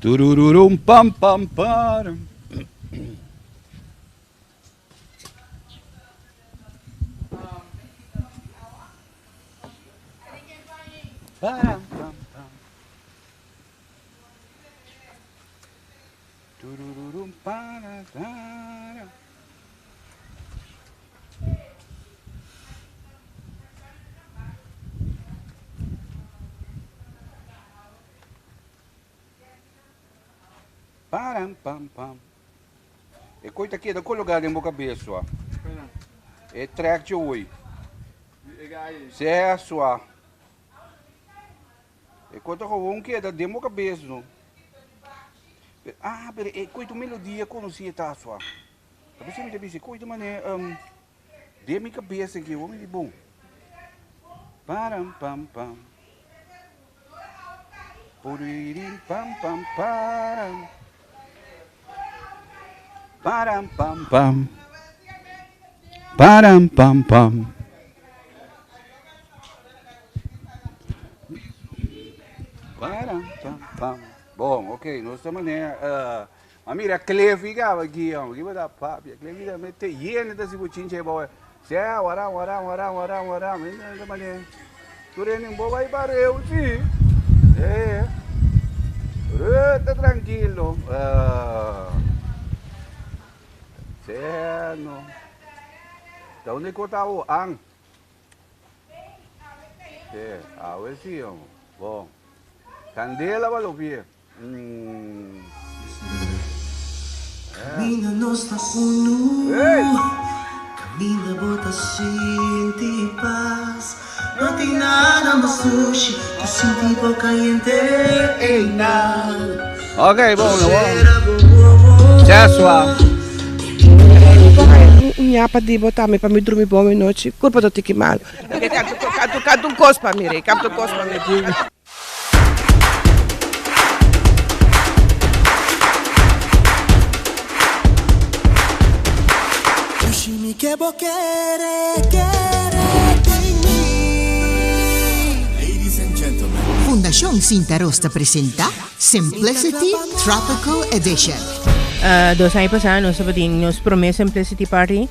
Turururum pam pam param. Param pam pam. Turururum para para. Param pam pam. E koi ta keda kologá den bo kabes sua. E trek dje oi. Sè sua. E koi ta gewoon keda den bo kabes no. Ah, pero e koi ta un melodia konosí e ta sua. Ta bisa mi ta bisa e koi ta manera den mi kabes aki awor mi di bon. Param pam pam. Puririm pam pam param. Param pam pam. Param pam pam. Param pam pam. Bon, ok, nos ta manera uh, a mira Clevi gaba aki, hombre, ki bata papia, Clevi ta mete yende ta si bochincha e bawa. Sè, waram, waram, waram, waram, waram, e ta manera. Tur hende bo bai bareu si. Eh. Ruta tranquilo. Uh. Sè, no. Ta unda kota o ang? Sè, awe si, hombre. Bon. Candela ba lo pie. Mm. Camina nos ta unu. Hey! Camina bo ta sinti paz. No tin nada mas sushi cu sinti bo cayente einan. Ok, bon, No bon. cera bo wowo. Cheswa. Un ñapa di bo tambe pa mi drumi bon mi nochi. Curpa ta tiki malo. Canta, canta un cos pa mi, Rey. Canta un cos pa mi. Fundashon Sinta Ros ta presenta Simplicity Tropical Edition. Dos aña pasá nos tabatin nos promé Simplicity Party,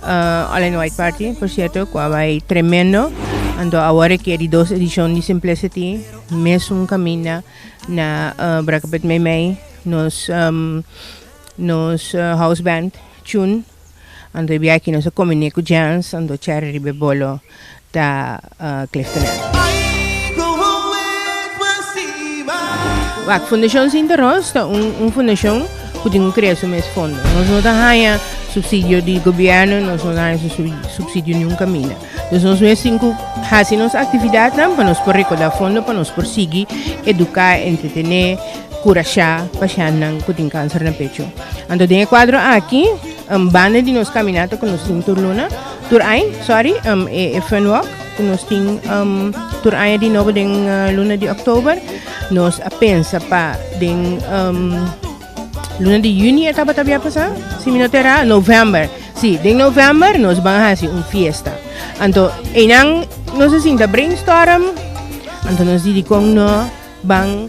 All in White Party, por cierto, ku a bai tremendo. Anto awor e ke di dos edishon di Simplicity. Mesun caminda na Brakkeput Meimei nos nos house band Chun anto e bia aki nos a combine cu Jans anto Cherry riba e bolo ta Clifton Ed. Wak, Fundacion Sinta Ros ta un un fundacion cu tin cu crea su mes fondo. Nos no ta haya subsidio di gobierno, nos no ta haya subsidio niun caminda. Dus nos mes tin ku hasi nos aktividatnan pa nos por rekoda fondo pa nos por sigui eduká, entretené, kurashá pashèntnan ku tin kanser na pechu. Anto den e kuadro aki, um, banda di nos kaminata ku nos tin tur luna, tur aña, sorry, um, e, e fun walk ku nos tin um, tur aña di nobo den uh, luna di oktober, nos a pensa pa den um, Luna di juni e tabata bia pasá? Si mi no ta erá, novèmber. Sí, den novèmber nos ban hasi un fiesta. Anto, einan nos a sinta brainstorm, anto nos di dikon no ban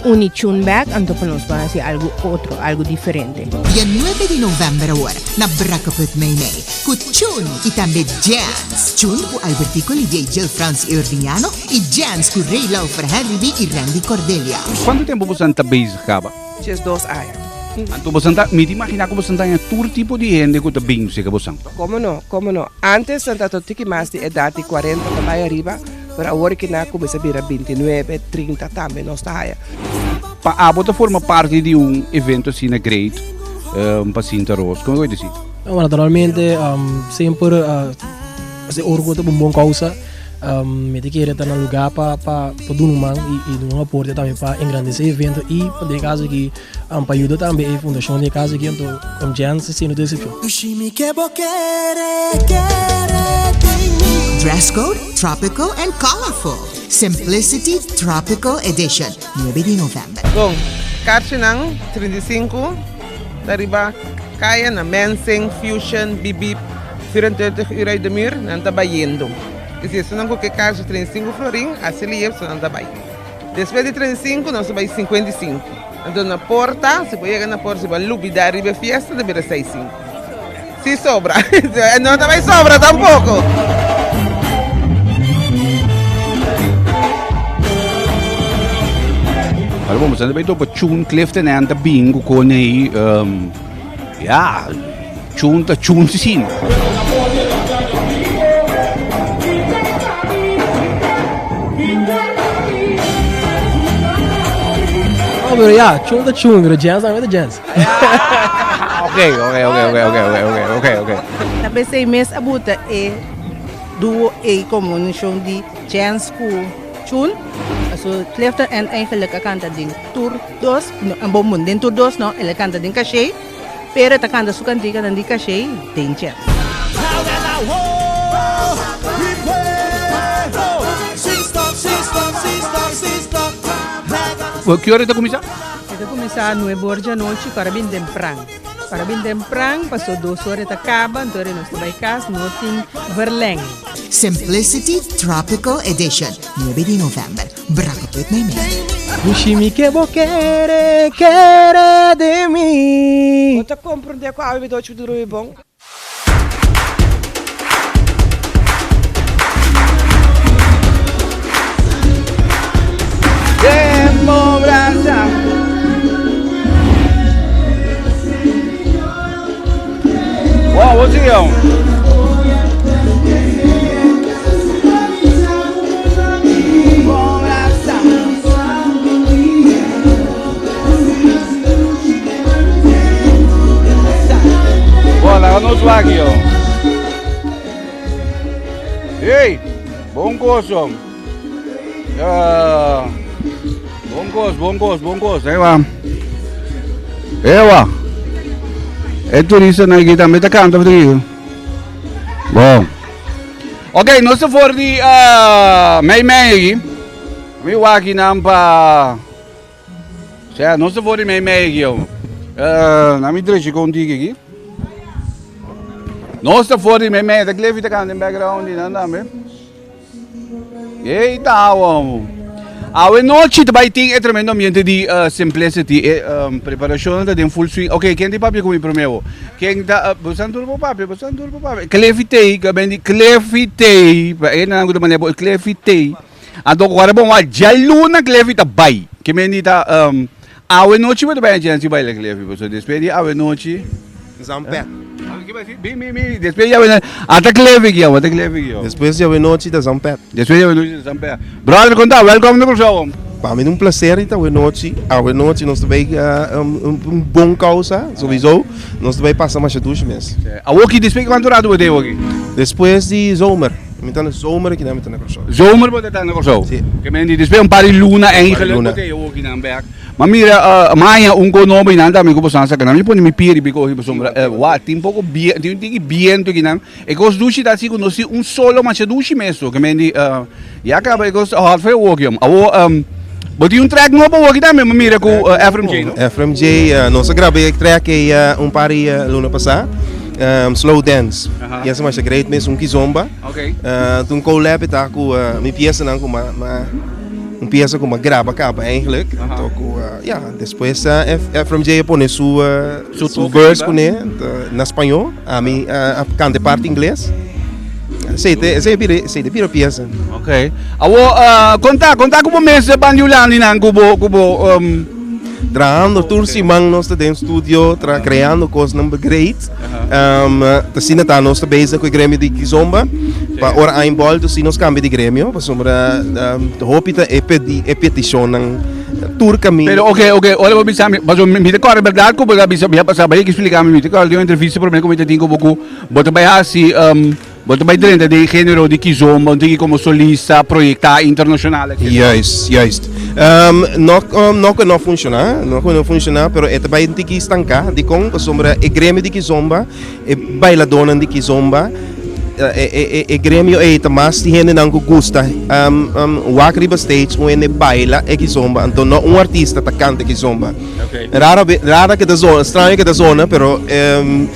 uni chun bèk, anto pa nos ban hasi algu otro, algu diferente. Dia nuebe di novèmber awor na Brakkeput Meimei ku Chun i tambe Jens. Chun ku Albertico Olivier, Jill Frans i Urviniano i Jens ku Ray Laufer, Henry B i Randy Cordelia. Kuantu tempu boso ta bezig kaba? Djes dos aña. Anto bosan ta, mi ta imaginá ku bosan ta haña tur tipo di hende ku ta bin serka bosan. Komo no, komo no. Ántes nan ta tiki mas di edat di kuarenta ta bai ariba, pero awor ki nan a kuminsá bira bintinuebe, trinta tambe nos ta haña. Pa abo ta forma parti di un evento asina great pa Sinta Ros, kon ku e ta sinti? Naturalmente semper e ora ku ta un bon kousa. Mi ta kere ta na lugá pa pa duna un man i duna un aporte tambe pa engrandesé e evento i den e kaso aki pa yuda tambe e fundashon den e kaso aki anto Jens ta siendo desepshon. Dress code, tropical and colorful! Simplicity Tropical Edition, nuebe di november. Bon, karchinan 35 ta riba kaya na Mensing, Fusion, Bibib, 24 uur uit de muur, nan ta bayendo. Disi esunnan ku ke karchi 35 florin, así liep so nan ta bai. Despues di 35 nos ta bai 55. Anto na porta, si bo yega na porta, si bo a lubida riba e fiesta, ta bira seis sinku. Si sobra. No ta bai sobra tampoco. Pero bom, você bai topa Chun Clifton en ta bin ku kone ei, um, ja, Chun ta Chun sin. Oh, pero ja, Chun ta Chun, pero Jens tambe ta Jens. Ok, ok, ok, ok, ok, ok, ok, ok, ok. Ta p'esei mes a buta e duo ei komo un shon di Jens ku Chun. Paso Clifton en eigenlijk a kanta den tur dos, no, bon bon, den tur dos no, el a kanta den Kashei, pero e ta kanta su kantikanan di Kashei den Jens. Ki ora e ta kuminsá? E ta kuminsá nuebe or djanochi para bin tempran. Para bin tempran paso dos or e ta kaba, anto ora nos ta bai kas no tin verleng. Simplicity Tropical Edition, nuebe di novèmber, Brakaput meimei. Bushimi ke bo kere, kere di mi. Bo ta komprondé ku awe mi ta ochi duru i bon? Tempo brasa. Wow, wat zie je? Bo, laga nos wak yo. Hey, bon kos yo. Uh, bon kos, bon kos, bon kos. Ewa. Ewa. E turista na aquí también ta canta por Bon. Ok, nos ta voor di uh, mei mei aquí. Mi waki nan pa Sea, nos ta for di mei mei aki, joh. Uh, na mi drechi con tiki aki. Nos ta for di mei mei, ta Cliffy ta canta in background di nan tambe. Ei ta, homo. Awe nochi ta bai tin e tremendo ambiente di uh, simplicity. E um, preparacion ta den full swing. Ok, ken di papia cu mi primero? Ken ta, uh, bosan tur bo papia, bosan tur bo papia. Cliffy tei, ka ben di Cliffy tei. Pa e nan ku ta maneha bo Cliffy tei. Anto ku ora bon wak djaluna Clevi ta bai. Ke men di ta um, awe nochi bo ta bai na chance baila Clevi pasobra despues di awe nochi. Zampet. Mi mi mi despues di awe nochi ata Clevi ki ata Clevi ki. Despues di awe nochi ta Zampet. Despues di awe nochi ta Zampet. Brother konta welkom na Kòrsou. Pa mi ta un placer di ta awe nochi. Awe nochi nos ta bai un bon causa sowieso. Nos ta bai pasa masha dushi mes. Awoki despues di kuantu rato bo ta ei awoki? Despues di zomer. Mi ta na zomer aki nan mi ta na Kòrsou. Zomer bo ta ta na Kòrsou? Si. Ke men di despues un par di luna eigenlijk bo ta e awoki nan bèk. Ma mira maña un ko nobo nan tambe ku boso a saka nan mi pone mi pia riba e koki pasobra wak tin poko bientu tin un tiki bientu aki nan. E kos dushi ta asi ku nos tin un solo masha dushi mes to. Ke men di ya kaba e kos ta hòt for e awoki yom. Awo bo tin un track nobo awoki tambe mi mira ku Efrem J no? Efrem J nos a graba e track ei un par di luna pasá. Slow dance. Y esa masha great mes, un kizomba. Okay. Uh, un collab ta ku uh, mi piesanan ku ma, ma un pieza ku ma graba kaba eigenlijk. Uh -huh. ku, uh, ja, después uh, Efrem J pone su, uh, su, su verse kuné uh, na spañol, a mi uh, cante parte inglés. Sei te, sei pira, sei te pira pieza. Okay. Awo, uh, konta, konta ku bo mes ban Yulani nan ku bo, ku bo um, Trahando tur siman nos ta den studio, tra creando cosnan great. Um, ta asina ta nos ta bezig cu e gremio di Kizomba. Pa ora aña bolto si nos cambia di gremio, pasobra um, hopi ta e pedi e peticionnan tur caminda. Pero oké, oké, ora bo bisa mi, paso mi ta kòrda bèrdat ku bo ta bisa mi a pasa bai expliká mi, mi ta kòrda di un entrevista promé ku mi ta tin ku bo ku bo ta bai hasi um, Bo ta bai drenta den genero di kizomba, un tiki komo solista, proyektá internashonal, etcetera. Juist, juist. Um, no, um, no ku no funshoná, no ku no funshoná, pero e ta bai un tiki stanká. Dikon? Pasobra e gremio di kizomba, e bailadónan di kizomba, e, e, e, e gremio ei ta mas di hendenan ku gusta um, um, wak riba stage un hende baila e kizomba, anto no un artista ta kanta e kizomba. Okay. Rara, rara ke ta zona, straño ke ta zona, pero um,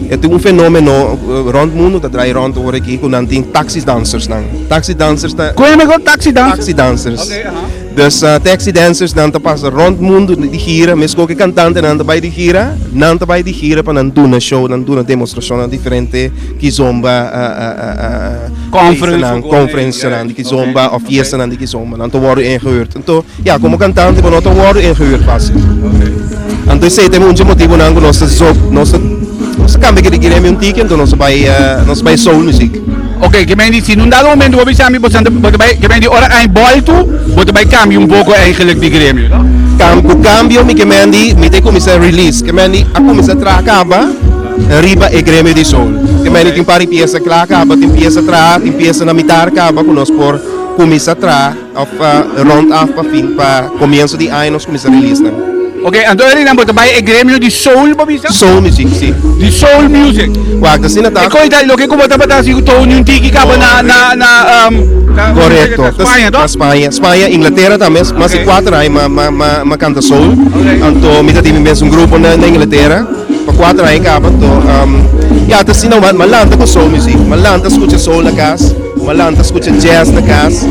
e tin un fenomeno rond mundo ta draai rond ora aki ku nan tin taxi dancers nan. Taxi dancers ta Kon e mejor taxi dancers? Taxi dancers. Okay, aha. Dus taxi dancers nan ta pasa rond mundu di gira, meskos ku e kantantenan ta bai di gira, nan ta bai di gira pa nan duna show, nan duna demostrashon na diferente kizomba feestanan, conferencenan di kizomba of fiestanan di kizomba, nan ta wòrdu ingehuurd. Anto, ya, komo kantante bo no ta wòrdu ingehuurd fásil. Anto esei ta e un dje motibunan ku nos ta zo, nos ta, nos ta kambia di gremio un tiki, anto nos ta bai, nos ta bai soul muziek. Ok, ke men di si nun dado momento bo bisa mi bo ta bo ta bai, ke men di ora ai bòltu bo ta bai kambia un poko eigenlijk di gremio, no? Kam, ku kambio mi ke men di mi ta kuminsá release, ke men di a kuminsá traha kaba riba e gremio di soul. Ke men di tin par di piesa kla kaba, tin piesa traha, tin piesa na mitar kaba ku nos por kuminsá traha òf rònt af pa fin pa komienso di aña nos kuminsá release nan. Ok, anto Erina bo ta bai e gremio di soul bo bisa? Soul music, si. Di soul music. Wak, asina ta. E koi ta loke ku bo tabata hasi ku Tony un tiki kaba na na na um, Korekto. Ta Spaña, to? Ta Spaña. Spaña, Inglatera tambe, mas di kuater aña ma ma ma ma kanta soul. Anto mi ta tin mi mes un grupo na na Inglatera pa kuater aña kaba. Anto ya ta asina ma ma lanta ku soul music. Ma lanta skucha soul na kas. Ma lanta skucha jazz na kas.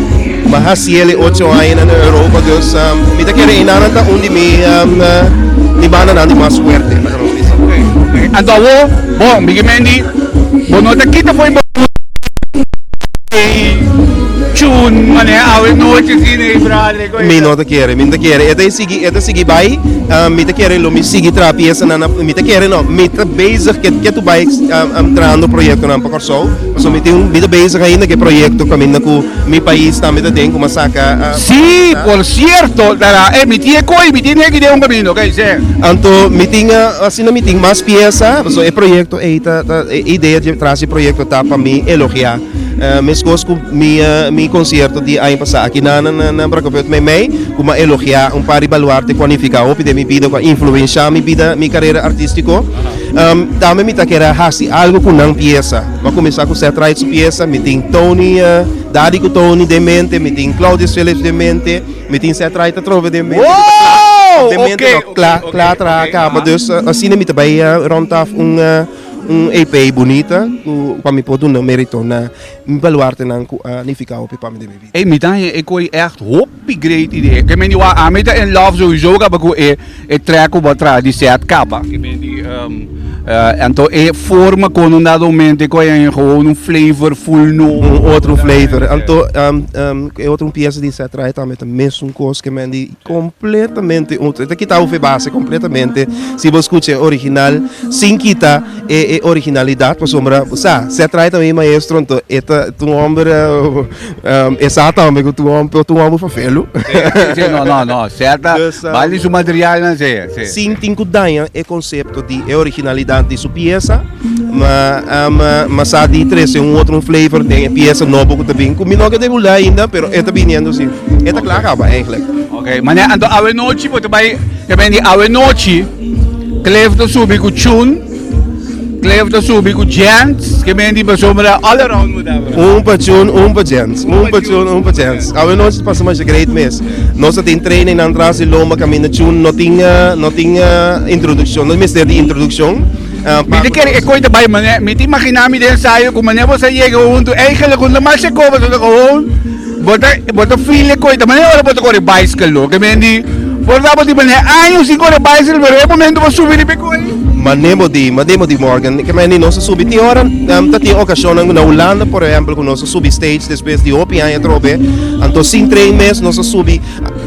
Ma hasi el e ocho añanan na Europa, dus mi ta kere enanan ta un di mi mi bandanan di mas fuerte, laga nos bisa. Anto awo, bon, mi ke men di, bo no ta kita fo'i bo ei tune manera awe nochi asina ei brother. Mi no ta kere, mi no ta kere. E ta sigui, e ta sigui bai, mi ta kere lo mi sigui traha piesanan na, mi ta kere no, mi ta bezig ke ke tu bai trahando proyectonan pa Kòrsou, pasobra mi tin un, mi ta bezig ainda ku e proyecto kaminda ku mi pais tambe ta den ku mi a saka. Sí, por cierto, tara, eh, mi tin e koe, mi tin e den un camino, ok, sí. Anto mi tin, asina mi tin mas pieza, pasobra e proyecto ei ta, ta, e idea di tras di e proyecto ta pa mi elogia. Meskos ku mi, mi concierto di aña pasá aki na, na, na Brakkeput meimei, ku mi a elogia un par di baluarte ku a nifiká hopi den mi bida, ku a influenshá mi bida, mi karera artístiko. Tambe mi ta kere hasi algu ku nan piesa. Mi a kuminsá ku Seth Wright su piesa, mi tin Tony, Daddy ku Tony den mente, mi tin Claudius Phillips den mente, mi tin Seth Wright atrobe den mente. Wow! Den mente no, kla, kla traha kaba. Dus asina mi ta bai rònt af un un EP bunita ku pa mi por duna merito na mi baluartenan ku a nifiká hopi pa mi den mi bida. Ey, mi ta haña e koe ègt hopi great idea. Ke men di wak, ami ta in love sowieso kaba ku e E track ku bo a traha di set kaba. Ke men di anto e forma kon un dado momento ku a gewoon un flavor full nobo. Un otro flavor. Anto e otro un pieza di set traha tambe ta mesun kos ke men di completamente otro. E ta kita hopi base completamente si bo skucha e original sin kita e originalidad pasobra bo sa set traha tambe e maestro anto e ta un homber E sa tambe ku tu homber, tu homber fafelu. Sí, sí, no, no, no. Serta, Dus, um, bali su materialnan, sí, sí. Sin tin ku daña e konsepto di e originalidat di su piesa, ma, um, ma sa di trese un otro flavor den e piesa nobo ku ta bin, ku mi no ke divulgá ainda, pero e ta biniendo sí. E ta kla kaba eigenlijk. Ok, mane anto awe nochi bo ta bai, ke men di awe nochi, Cliff ta subi ku Chun. Cliff ta subi ku Jens, ke men di pasobra all around mu tabata. Un pa Chun, un pa Jens. Un pa Chun, un pa Jens. Awe nochi ta pasa masha great mes. Nos ta tin training nan tras di lomba kaminda Chun no tin no tin introdukshon, no mester di introdukshon. Mi ta kere e koi ta bai manera, mi ta imagina mi den ensayo ku manera bo sa yega huntu, eigenlijk huntu masha ko pasobra gewoon bo ta bo ta feel e koi ta manera ora bo ta kore bicycle lo, ke men di por ta bo tin manera años sin kore bicycle pero e momento bo subi riba e koi. Manemo di, manemo di Morgan, ke meni nos a subi tin ora ta tin okashonnan na Hulanda por ehempel ku nos a subi stage despues di hopi aña atrobe, anto sin train mes nos a subi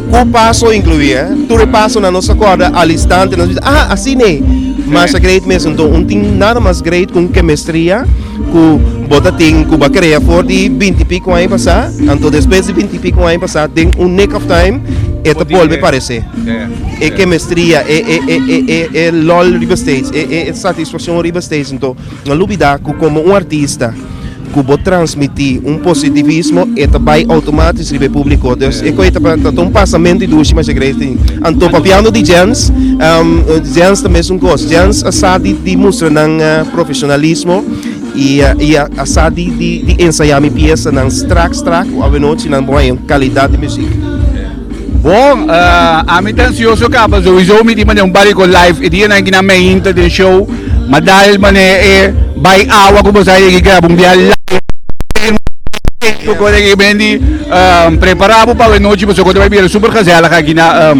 ku paso inkluí eh, tur e pasonan nos a kòrda al instante nos bisa ah asina ei, masha great mes, anto un tin nada mas great ku un kemestria ku bo ta tin ku bo a krea for di binti piko aña pasá, anto despues di binti piko aña pasá den un nick of time e ta bolbe paresé. E kemestria, e e e e e e lol riba stage, e e e satisfakshon riba stage. Anto no lubida ku komo un artista ku bo transmití un positivismo e ta bai outomatis riba e públiko. Dus e koi ta ta un pasamentu di dushi masha great tin. Anto papiando di Jens, Jens ta mesun kos. Jens a sa di di mustra nan profeshonalismo i i a sa di di di ensayá mi piesanan strak strak ku awenochi nan bo haña un kalidat di muzik. Bon, ami ta ansioso kaba, souiso mi tin mane un bariko live e dianan ki nan meinta den show, ma dal mane e bai awa ku bo sa yegi graba un bia live. Ku bendi prepará bo pa nochi pasobra ku ta bai bira super gezellig aki na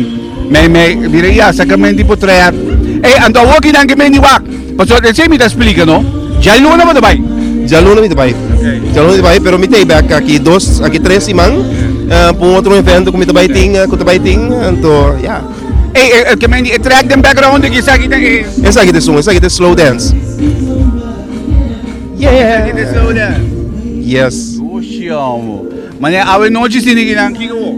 mei mei mira ya sakamenti por traer. Ey anto awor kinan ke bendi wak pasobra esei mi ta splika no djaluna bo ta bai. Djaluna mi ta bai djaluna mi ta bai pero mi ta bek aki dos aki tres siman pa un otro evento ku mi ta bai tin ku ta bai tin anto ya. Ey ke bendi e track den background aki esaki ta e. Esaki ta esun esaki ta slow dance. Yeah. Yes. Oshi amo. Mane awe nochi sini ki nan kiko wo.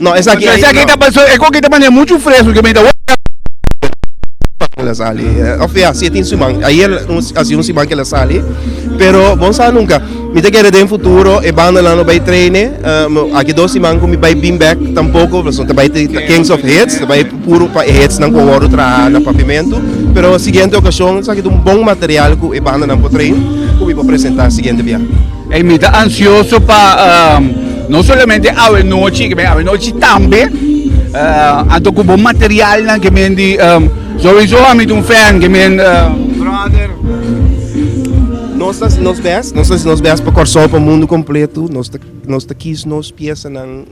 No, esaki Esaki ta paso, e koki ta mane mucho fresco ke menta. La sali. Of ja, si tin siman. Ayer hasi un siman ke la sali. Pero bon sa nunca. Mi ta kere den futuro e banda nan lo bai traine. Aki dos siman ku mi bai bin back tampoco. Pasobra ta bai Kings of Hits. Ta bai puro pa e hits nan ku a wòrdu traha na Papiamentu. Pero siguiente okashon esaki ta un bon material ku e bandanan por train ku mi por presentá siguiente bia. Ey mi ta ansioso pa no solamente awe nochi, ke men awe nochi tambe, anto ku bo materialnan ke men di souiso ami ta un fan ke men brother. Nos ta hasi nos best, nos ta hasi nos best pa Kòrsou, pa mundu kompletu, nos ta nos ta kis nos piesanan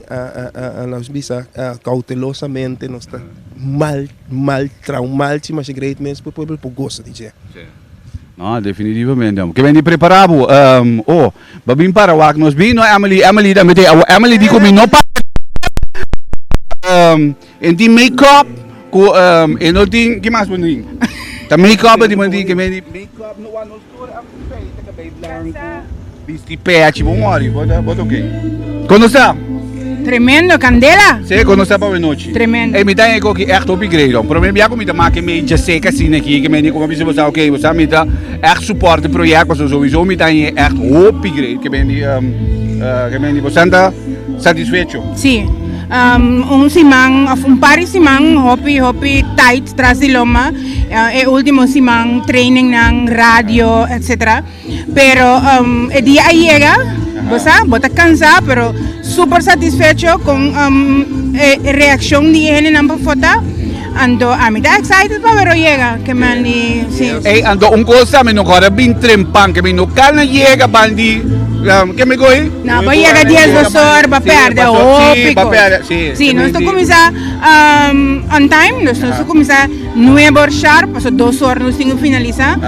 nos bisa koutelosamente, nos ta mal mal traha un malchi masha great mes pa e pueblo por gosa di dje. No, definitivamente amo. Ke ben di prepara bo. Oh, ba bin para wak nos bin no Emily, Emily tambe te. Awo Emily di ku mi no pa en tin make-up ku e no tin, ki mas bo tin? Ta make-up di bo tin, ke ben di make-up no wak nos tur a feita kabei blanku, bisti pechi, bo mori, bo ta bo ta oke. Kono sa? Tremendo, candela. Sí, kono sa pa nochi. Tremendo. Ey, mi ta en koki echt hopi great, hoor. Prome bia ku mi ta make mi jaseka asina aki, ke mi como bisa bosa, oké, bosa mi ta echt support e project, pasobra sowieso mi ta en echt hopi great, ke mi di, ke mi di, bosa ta satisfecho. Sí. Un siman of un par di siman hopi hopi tight tras di loma. E ultimo siman trainingnan, radio, etcetera. Pero e dia a yega, bo sa, bo ta cansa, pero super satisfecho con e reaccion di e hendenan pafó ta. Anto ami ta excited pa wero yega, ke man di, si. Ey, anto un cos tambe no kòrda bin trempan, ke mi no kan a yega ban di, ke mi kohe? No, bo yega dies dos or, bo perde hopi cos. Si, nos ta cuminsa on time, nos ta cuminsa. Nuebe or sharp, paso dos or nos tin ku finalisá.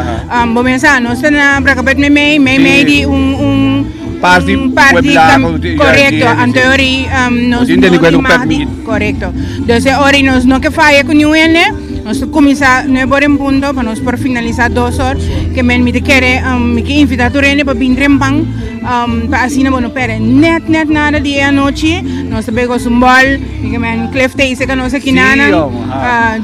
Bo mester sa, nos ta na Brakapet meimei, meimei di un un Par di un par di puebla, kam- ku di- korekto, ja, anto e ori nos Bo tin no tene tin kuenta ku mag di permit. korekto. Dus e ori nos no ke faya ku niun hende, nos ta kuminsá nuebe or en punto pa nos por finalisá dos or, ke men mi ta kere mi ke invitá tur hende pa bin trempan pa asina bo no pèrdè nèt nèt nada di e anochi. Nos ta bebe kos un bòl. Mi men Cliff ta isa ka nos akinanan.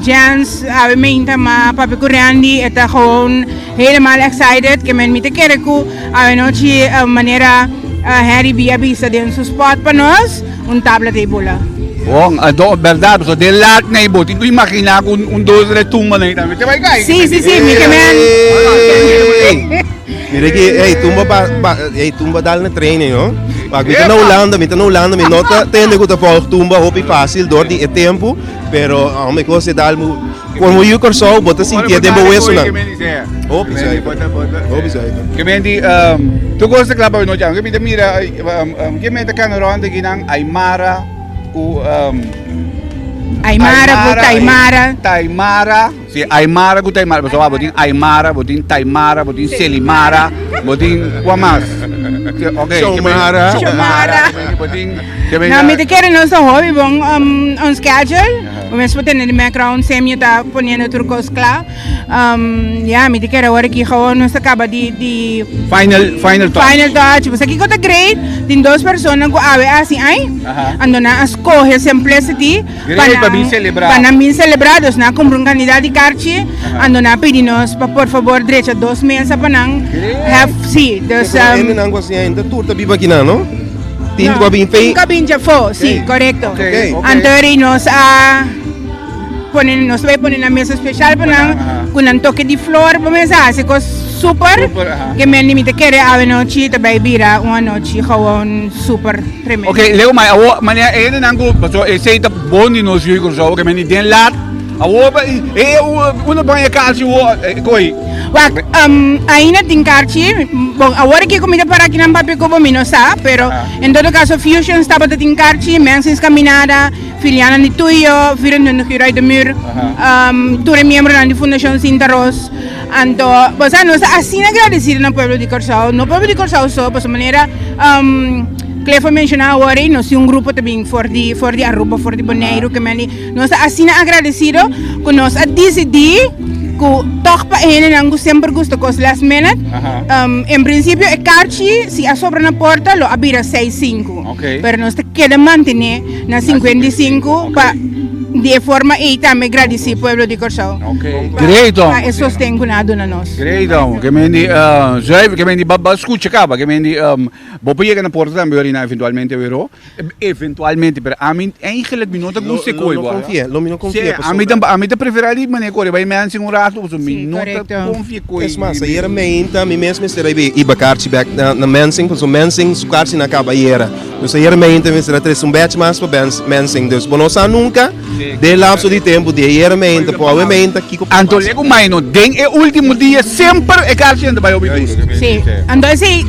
Jens awe meinta ma papia ku Randy e ta gewoon helemaal excited ke men mi ta kere ku awe nochi manera Harry B a bisa den su spot pa nos un tabla ta e bula. Bon, anto berdad pasobra den laat nei bo tin ku imagina ku un dos tres tumba nei tambe te bai kai. Si si si mi ke men. Mira ki, hey, tumba ba, ba, hey, tumba dal na training, no? Maar mi ta na Hulanda, mi ta na Hulanda, mi no ta tende ku ta volg tumba hopi fácil door di e tempo, pero um, mi kos e dal mu, como yu Kòrsou, bo ta sintié den bo wesonan. Hopi zuiver. Hopi zuiver. Ke men di, um, tur kos ta kla pa mi nochi, aunke mi ta mira, um, um, ke men ta kana rond akinan, Aymara ku, um, Aymara ku Taymara. Taymara. Si Aymara ku Taymara, pasobra bo tin Aymara, bo tin Taymara, bo tin Selimara, bo tin kua mas? Ok, Xomara. Xomara, bo tin No, mi ta kere nos ta hopi bon on schedule. Bo mes por tende di background Semio ta poniendo tur kos kla. Ya, mi ta kere awor aki gewoon nos ta kaba di di Final, final touch. Final touch. Bo sa kiko ta great? Tin dos persona ku awe a hasi ai, anto nan a skohe Simplicity. Great pa bin celebra. Pa nan bin celebra, dus nan a cumpra un cantidad di carchi, ando nan a pidi nos pa por favor drecha dos mesa pa nan have, si, dus. Pero hende nan cu a siña hende tur ta biba akinan, no? Tin cu a bin fe. Tin cu a bin djafó, si, corecto. Anto eri nos a pone, nos ta bay pone nan mesa special pa nan, cu nan toke di flor pa mesa, haci cos super, ke men di mi ta kere awenochi ta bay bira un anochi gewoon super. Tremendo. Ok, Leo, maar awo, manera e hendenan ku, pasobra esei ta bon di nos yu Kòrsou, ke men di den laat, Awor e uno baña karchi awor koi. Wak, um, ainda tin karchi. Bon, awor ki comida para aki nan papia kobo mi no sa, pero en todo caso Fusions tabata tin karchi, Mensing's Caminada, Filiana di Tuyo, 24 uur uit de muur, um, tur e miembronan di Fundacion Sinta Ros. Anto, bo sa, nos ta asina agradecido na pueblo di Kòrsou, no pueblo di Kòrsou so, pasobra manera um, Cliff a menciona awor ei, nos tin un grupo ta bin for di, for di Aruba, for di Boneiru, ke men di, nos ta asina agradecido ku nos a disidí ku tòg pa e hendenan ku semper gusta kos last minute, um, en principio e karchi si a sobra na porta lo a bira 6-5, Okay. pero nos ta keda mantené na 55 pa di e forma ei tambe gradisí pueblo di Kòrsou. Great, Pa e sosten ku nan a duna nos. Great, hom. Ke men di, zuiver, ke men di, ba, ba skucha kaba, ke men di, bo por yega na porta tambe orina eventualmente wero, eventualmente, pero ami eigenlijk mi no ta gusta e koe, Lo no konfia, lo mi no konfia Sí, ami ta, ami ta prefera di manera kore bai mensen un rato, pasobra mi no ta konfia e koe. Es mas, ayera meinta mi mes mester a iba karchi bek na, na Mensing, pasobra Mensing su karchi na kaba ayera. Dus ayera meinta mi mester a trese un batch mas pa Mensing. Dus bo no sa nunca. Den lapso di tempu di ayera meinta pa awe meinta kiko por Anto pasa. lego maino den e ultimo dia semper e karchi nan ta bai hopi duru. Sí, anto esei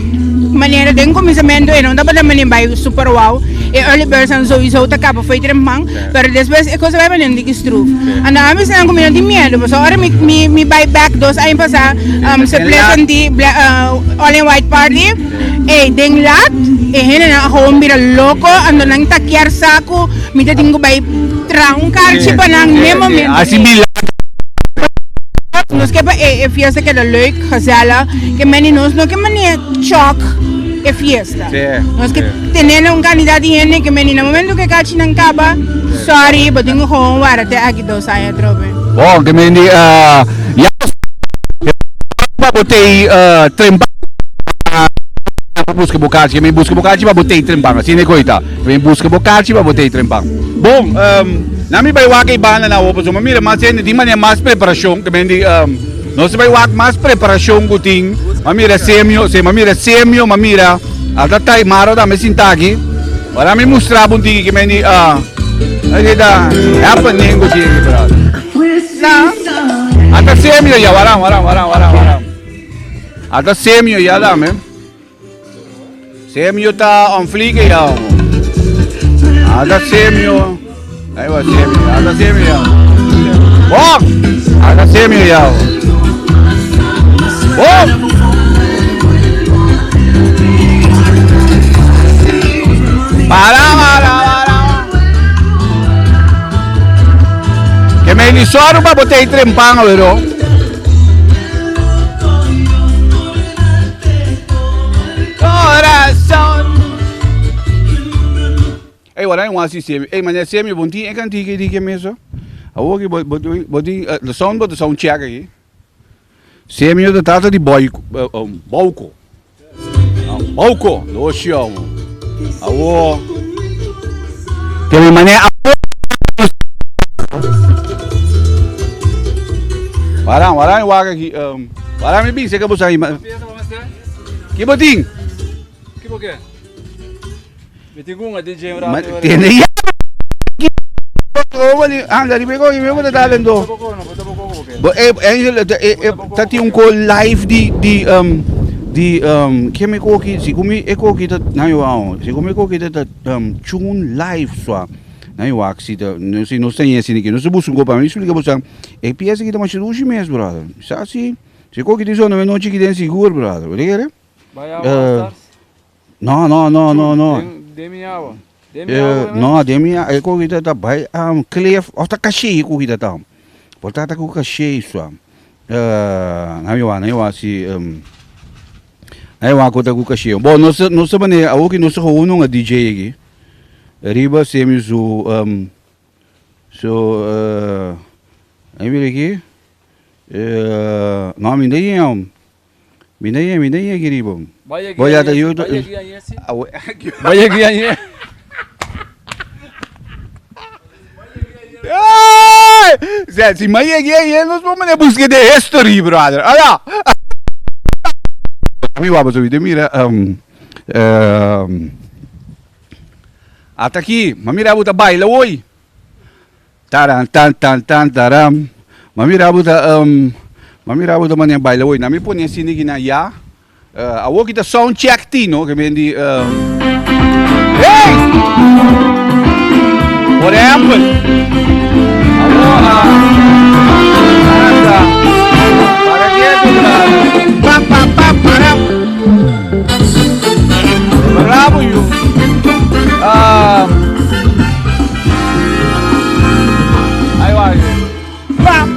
manera den kuminsamentu e no tabata manera bai super wow, e early birds nan souiso ta kaba fo'i trempan, pero despues e kos a bai manera un tiki stroef. Anto ami esnan ku mi no tin miedu, pasobra ora mi mi mi bai bek dos aña pasá se pleasant all in white party, ey den lat e hendenan a gewoon bira loko, anto nan ta kier sa ku Mi ta tin ku bai traha un karchi pa nan n'e momento. Asi mi la. Nos ke pa e fiesta keda leuk, gezellig. Ke meni nos no ke mania chòk e fiesta. Nos ke tene un kantidat di hende ke meni na momento ku e karchinan kaba, sorry, bo tin ku gewoon wara te aki dos aña atrobe. Bon, ke meni ya pa bo tei trempa pa buska bo karchi. Ke meni buska bo karchi pa bo tei trempan. Asina e koita. Ven buska bo karchi pa bo tei trempan. Bon, nan mi bai wak ei banda na awo pasobra mi mira mas hende tin manera mas preparashon ke men di nos ta bai wak mas preparashon ku tin. Mi mira Semio, si mi mira Semio, mi mira ata Taimara tambe sinta aki. Ora mi mustra bo un tiki ke men di esei ta happening ku tin aki brother. Ata Semio ya, waran waran waran waran waran. Ata Semio ya tambe. Semio ta on flieke ya homo. Ata Semio. Ahí va Semio. Ata Semio ya. Bom! Ata Semio ya. Bom! Para, para, para. Que me ni soro pa botei trempan, pero. Corazón. Ey, wala yung wasi semi. Ey, mané semi, bon tin e kantika di ke meso. Awo ki bo bo bo tin de sound bo de sound check aki. Semi de tata di boy bauko. Bauko, do show. Awo. Ke mi mané Wala, wala yung waka ki um, wala mi bisa ka busa ima. Ki bo tin? Ki bo ke? Mi tin ku un DJ un rato. Tiene ya. Anda, ribe ko, ribe ko ta talento. Bo eh Angel eh eh ta tin un ko live di di um di um ke mi ko ki si kumi e ko ki ta na yo si kumi ko ki ta um tune live swa. Na yo wak si ta no si nos ta yesi ni ki nos ta buska un ko pa mi explica boso e pieza ki ta masha dushi mes brother. Sa si si ko ki tin sona me nochi ki den sigur brother. Bo ta kere? Bai awa stars? No no no no no. Den mi awa. Den mi awa. No den mi e ko ki ta ta bai cliff of ta kashe e ko ki ta ta. Por ta ta ku kashe swa. Na mi wak na mi wak si na mi wak ku ta ku kashe. Bo nos nos ta manera awor ki nos ta gewoon un DJ aki. Riba semi su um su uh ay mira aki uh no mi no yen om mi no yen mi no yen aki riba bo ya ta yu Vaya guia yen Zé, si mai yega yen nos por mane buska de history brother ala mi waba so mira um Ata aki, ma mira bo ta baila hoy. Taran tan tan tan taram. Ma mira bo ta um, ma mira bo ta mane baila hoy. Na mi pone asina ki na ya. Uh, awo ki ta sound check ti no, ke men di um, Hey! Por ehempel, awo uh, anda, para que pa pa pa para. Bravo you. Um, Ahí va. Pa.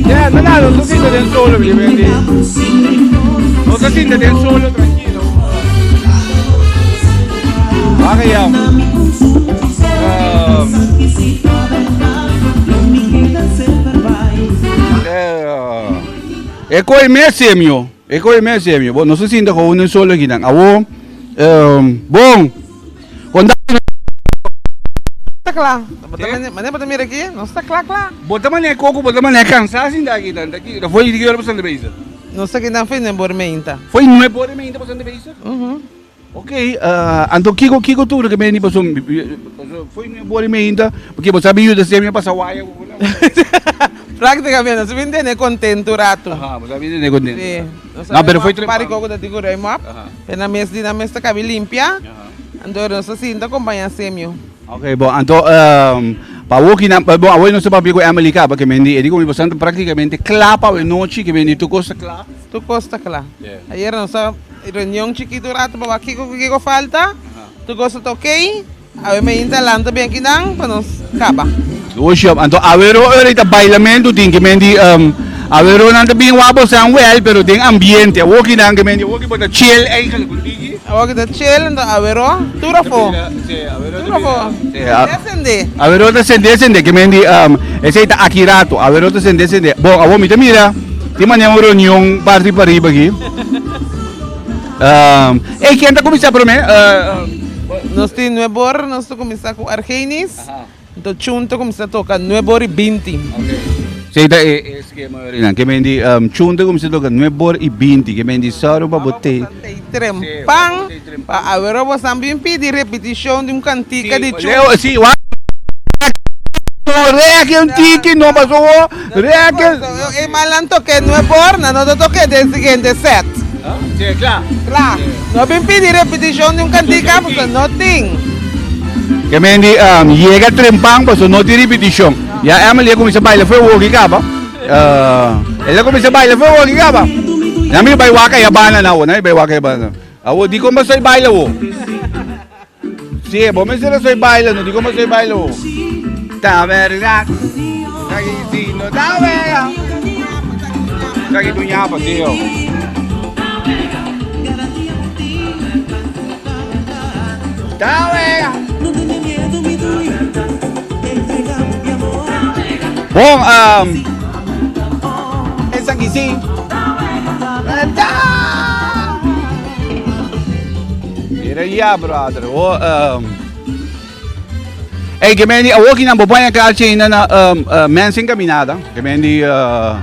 Yeah, no, no, no sinta den solo, mi bende. No se sinta den solo, tranquilo. Baja ya. E coi me semio. E coi me semio. Bon, no se sinta con un solo aquí. Awo, bon. Con Ta kla. Mane bo ta mira aki? Nos ta kla kla. Bo ta mane koko, bo ta mane kansa sinta aki dan. Aki, ta foi di ki ora bo santa bezig? Nos ta kinan foi nuebe ora meinta. Foi nuebe ora meinta bo santa bezig? Mhm. Ok, anto kiko kiko tur ke beni paso foi nuebe ora meinta, porque bo sabi yuda semia pasa waya ku bo. Praktikamente, nos bin tene kontentu ratu. Aha, bo sabi tene kontentu. Si. No, pero foi trempan. Pari koko ta tin ku ruim op. Pe na mes di nan mes ta kabi limpia. Anto nos ta sinta kompañá Semio. Ok, bon, anto pa awor ki nan, bon, awor nos ta papia ku Emily kaba ke mendi, e di ku mi boso ta praktikamente kla pa awe nochi, ke mendi tur kos ta kla. Tur kos ta kla. Ayer nos a reunion chikitu un rato pa wak kiko ku kiko falta, tur kos ta ok, awe mainta lanta bien kinan pa nos kaba. Oshi, anto awero ora ta bailamentu tin ke mendi awero nan ta bin wak boso wel pero den ambiente, awor ki nan ke mendi awor ki bo ta chill eigenlijk un tiki. Awor ki ta chill anto awero tur afo, tur afo, sende sende. Awero ta sende sende ke mendi esei ta aki rato, awero ta sende sende. Bon awor mi ta mira tin manera un reunion parti pariba aki. Ey ken ta kuminsá promé? Nos tin nuebe ora nos ta kuminsá ku Argenis. Nto Chun ta kuminsá toka nuebe ora i binti. Esei ta e eskema orinan. Ke men di Chun ta kuminsá toka nuebe ora i binti. Ke men di sòru pa bo tei. Tei trempan pa awero bo san bin pidi repetishon di un kantika di Chun. Leo, si, wak. Rèk un tiki no paso wo. Rèk. E malan tok'é nuebe ora, nan no ta tok'é den siguiente sèt. Si, kla. Kla. No bin pidi repetishon di un kantika pasobra no tin. Ke men di yega trempan pasobra no tin ripitishon. Ya Emily a kuminsá baila for woki kaba. El a kuminsá baila for woki kaba. Nan mi bai wak aya banda nan awo. Nan mi bai wak aya banda. Awo dikon bo soy baila awo? Si, bo mester a soy baila no. Dikon bo soy baila awo? Ta bèrdat. Taki si no ta wega. Taki tu ñapa, si yo. Ta wega. Bon, um, esaki si. Ta. Mira ya, brother. Oh, um, Hey, que men di awo kinan bo baña kalche ina na um, uh, mensen caminada. Que men di uh,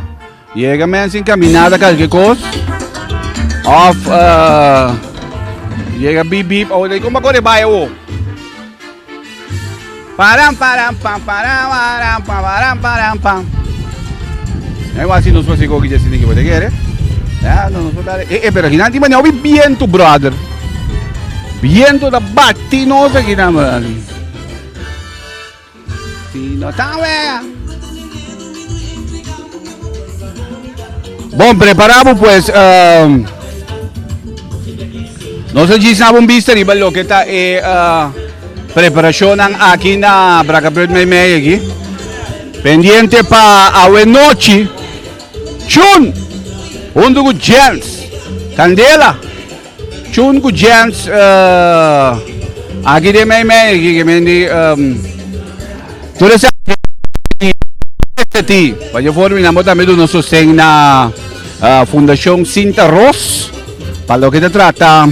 llega mensen caminada kalke kos. Of uh, llega bip bip. Oh, de como kore bai awo. Param param pam param param pam param param pam. Ay wasi nos wasi koki jesi niki bote kere. Ya, no nos dale. Eh, eh, pero kinan ti mane obi viento, brother. Viento da bati nos aquí na brother. Si no ta wea. Bon, preparamos pues. Um, no sé si sabe un vista riba lo que ta e uh, preparación aquí na Bracabrut Mei Mei aquí. Pendiente pa awe nochi. Chun! Hunto ku Jens. Candela. Chun ku Jens uh, aki den mei mei aki ke men di um, tur esa Ti, pa dje forma mi nan bo tambe duna sosten na Fundacion Sinta Ros pa loke ta trata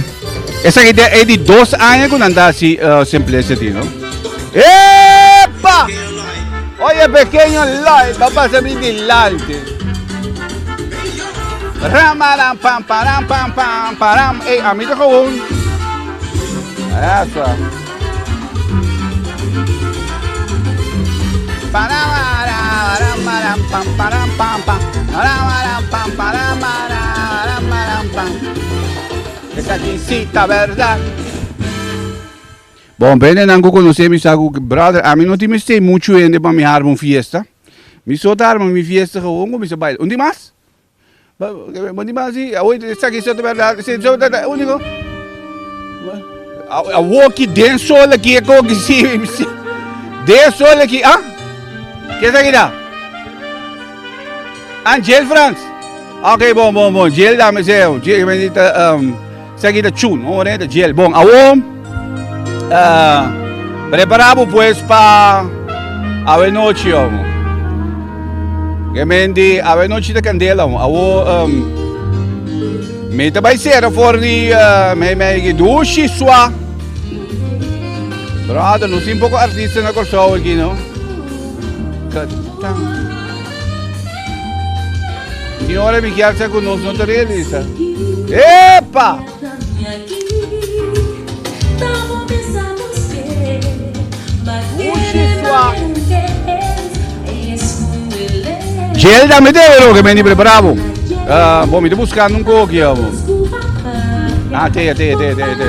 esaki ta e di dos aña ku nan ta hasi Simplicity no. Epa! Oye pequeño Lloyd, ba pasa mi dilanti. Ramaram pam param pam pam param. Ey, ami ta gewoon. Esa. Esaki si ta berdad. Bon, bendenan ku konosé mi sa ku brother, ami no tin mester muchu hende pa mi harma un fiesta. Mi so ta harma mi fiesta gewoon ku mi sa baila. Un di mas? Bo di mas si, awor esaki so ta berdad, si so ta úniko. Awor ki den sol aki e koki si, si. Den sol aki, ah? Ke esaki ta? Ah, Jill Frans. Ok, bon, bon, bon. Jill dame se, Jill, ta, um, esaki ta chun, no, ta Jill. Bon, awor, uh, prepara bo pues pa awe nochi, homo. Ke men di awe nochi ta kandela, homo. Awor, um, mi ta bai sera for di, uh, mei mei ki dushi swa. Brother, no tin poko artista na Kòrsou aki, no? Katan. Tin ora mi kier sa ku nos no ta realista. Epa! Gelda me debe lo que me ni preparado. Ah, bom, mi te buscando un coqui, amo. Ah, te, te, te, te, te.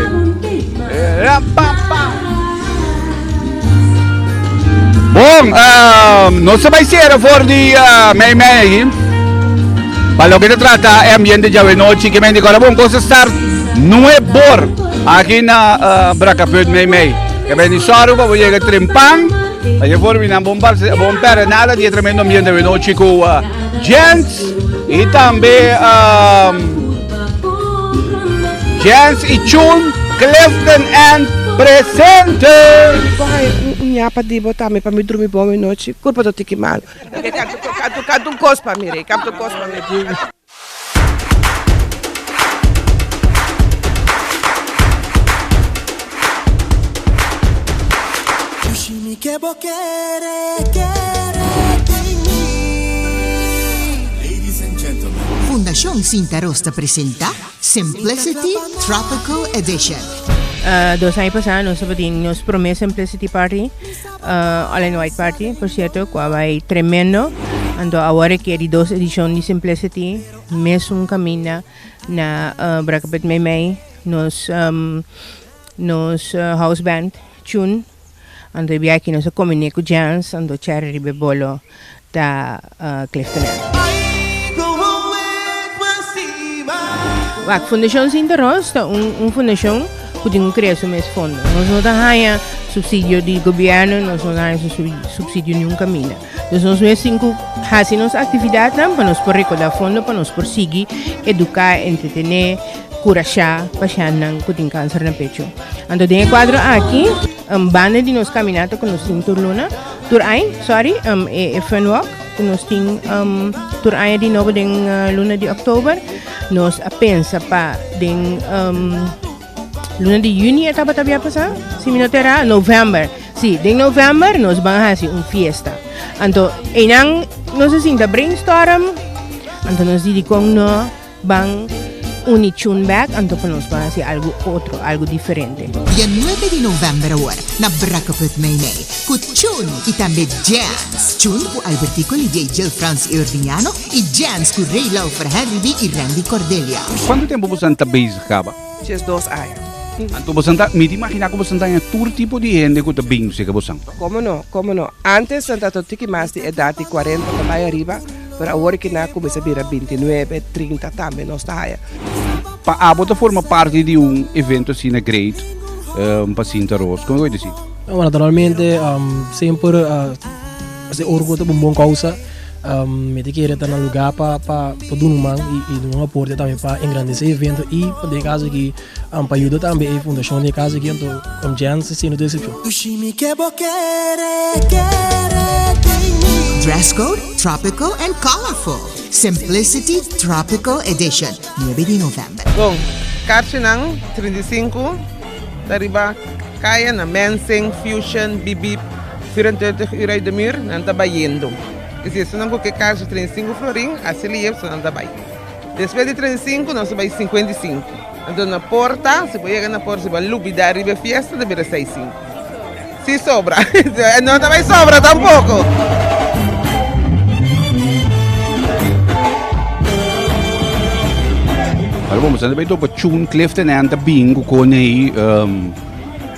Eh, pam, pam. Bon, uh, nos ta bai cera for di uh, mei mei aquí. Pa lo que te trata e ambiente djawe nochi, que men di cora bon, cosa start nueve Aquí na uh, Brakaput mei mei. Que men di sorry pa bo llega trempan. Ayer for mi nan bon bar, bon perde nada di e tremendo ambiente djawe nochi cu uh, gents y tambe um, Jens y Chun Clifton and presente. Un ñapa di bo tambe pa mi drumi bon mi nochi kurpa ta tiki mal. Kantu kantu un kos pa mi rey kantu un kos pa mi. Fundashon Sinta Ros ta presenta Simplicity Tropical Edition. Dos aña pasá nos tabatin nos promé Simplicity Party, All in White Party, por cierto, ku a bai tremendo. Anto awor e ke di dos edishon di Simplicity, mesun kaminda na Brakkeput Meimei, nos nos house band Chun. Anto e biaha aki nos a kombiné ku Jans, anto Cherry riba e bolo ta Clifton End. Wak, Fundashon Sinta Ros ta un un fundashon ku tin ku krea su mes fondo. Nos no ta haña supsidio di gobièrnu, nos no ta haña supsidio niun kaminda. Dus nos mes tin ku hasi nos aktividatnan pa nos por rekoudá fondo pa nos por sigui eduká, entretené, kurashá pashèntnan ku tin kanser na pechu. Anto den e kuadro aki, banda di nos kaminata ku nos tin tur luna, tur aña, sorry, e fun walk ku nos tin tur aña di nobo den luna di òktober, nos a pensa pa den luna di yüni e tabata bia pasá, si mi no ta erá, novèmber, si, den novèmber nos ban hasi un fiesta. Anto einan nos a sinta brainstorm, anto nos di dikon no. Ban uni tune bek anto pa nos ban hasi algu otro, algu diferente. Dia nuebe di november awor na Brakkeput Mei Mei ku Tune i tambe Jens. Tune ku Albertico Olivier, Jill Frans i Irviniano i Jens ku Ray Laufer, Henry B i Randy Cordelia. Kuantu tempu boso ta bezig kaba? Djes dos aña. Anto boso ta, mi ta imaginá ku boso ta haña tur tipo di hende ku ta bin serka boso. Komo no, komo no. Antes nan ta tiki mas di edat di kuarenta ta bai ariba. Pero awor ki nan a kuminsá bira bintinuebe, trinta tambe nos ta haya. Pa abo ta forma parti di un evento asina great pa Sinta Ros, kon ku ta sinti? Bueno, naturalmente semper e ora ku ta un bon kousa mi ta kere ta na lugá pa pa duna un man i duna un aporte tambe pa engrandesé e evento i den e kaso aki pa yuda tambe e fundashon den e kaso aki anto Jens siendo tu eksepshon. Dress code, tropical and colorful. Simplicity Tropical Edition, nuebe di november. Bon, karchinan 35 ta riba kaya na Mensing, Fusion, Bibib, 24 uur uit de muur, nan ta bayendo. Y si esunnan ku ke karchi 35 florin, hasi liep so nan ta bay. Despues di 35 nos ta bay 55. Anto na porta, si bo yega na porta si bo a lubida riba e fiesta ta bira 65. Si sobra. No ta bay sobra tampoco. Pero bom, você vai topa Chun Clifton en ta bin ku kone aí,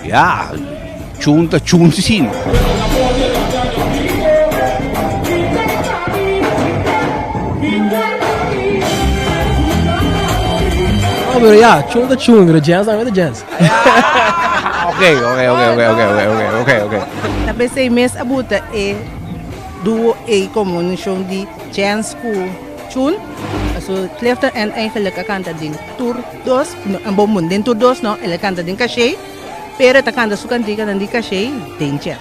ja, Chun ta Chun sin. Oh, pero ja, Chun ta Chun, pero Jens tambe ta Jens. Ok, ok, ok, ok, ok, ok, ok, ok. Ta p'esei mes a buta e duo ei komo nishon di Jens ku Chun. Paso Clifton en eigenlijk a kanta den tur dos, no, bon, bon, den tur dos no, el a kanta den Kashei, pero e ta kanta su kantikanan di Kashei den Jens.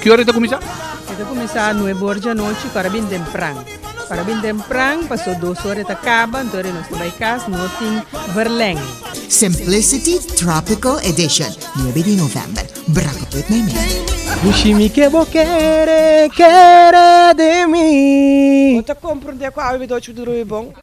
Ki ora e ta kuminsá? E ta kuminsá nuebe or djanochi para bin tempran. Para bin tempran paso dos or e ta kaba, anto ora nos ta bai kas no tin verleng. Simplicity Tropical Edition, nuebe di november, Brakkeput Meimei. Bushi mi ke bo kere, kere di mi. Bo ta komprondé ku awe mi ta ochi duru mi bon?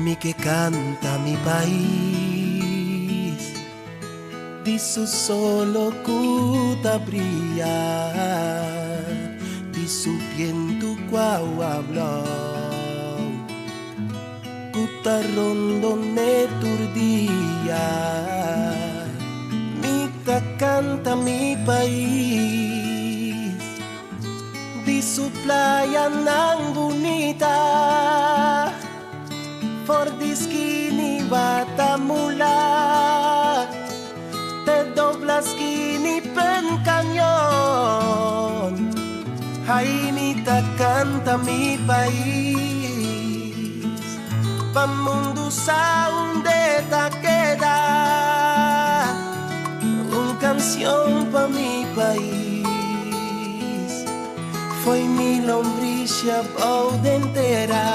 Mi ke kanta mi pais Di su solo ku ta bria Di su bientu ku awa blou Ku ta rondon'é tur dia Mi ta kanta mi pais Di su playanan bunita For di skini Watamula Te dobla skini Pen Cañon Ai mi ta canta mi pais Pa mundu sa unda ta keda Un cancion pa mi pais Foi mi lombricia bou den tera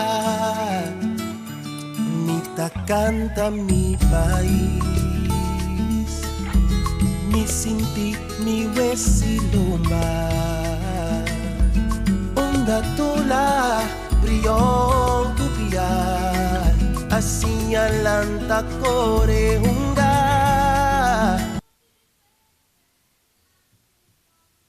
Mi ta canta mi pais Mi sinti mi wesi lomba Unda tula brion ku piar Asiña lanta kore hunga.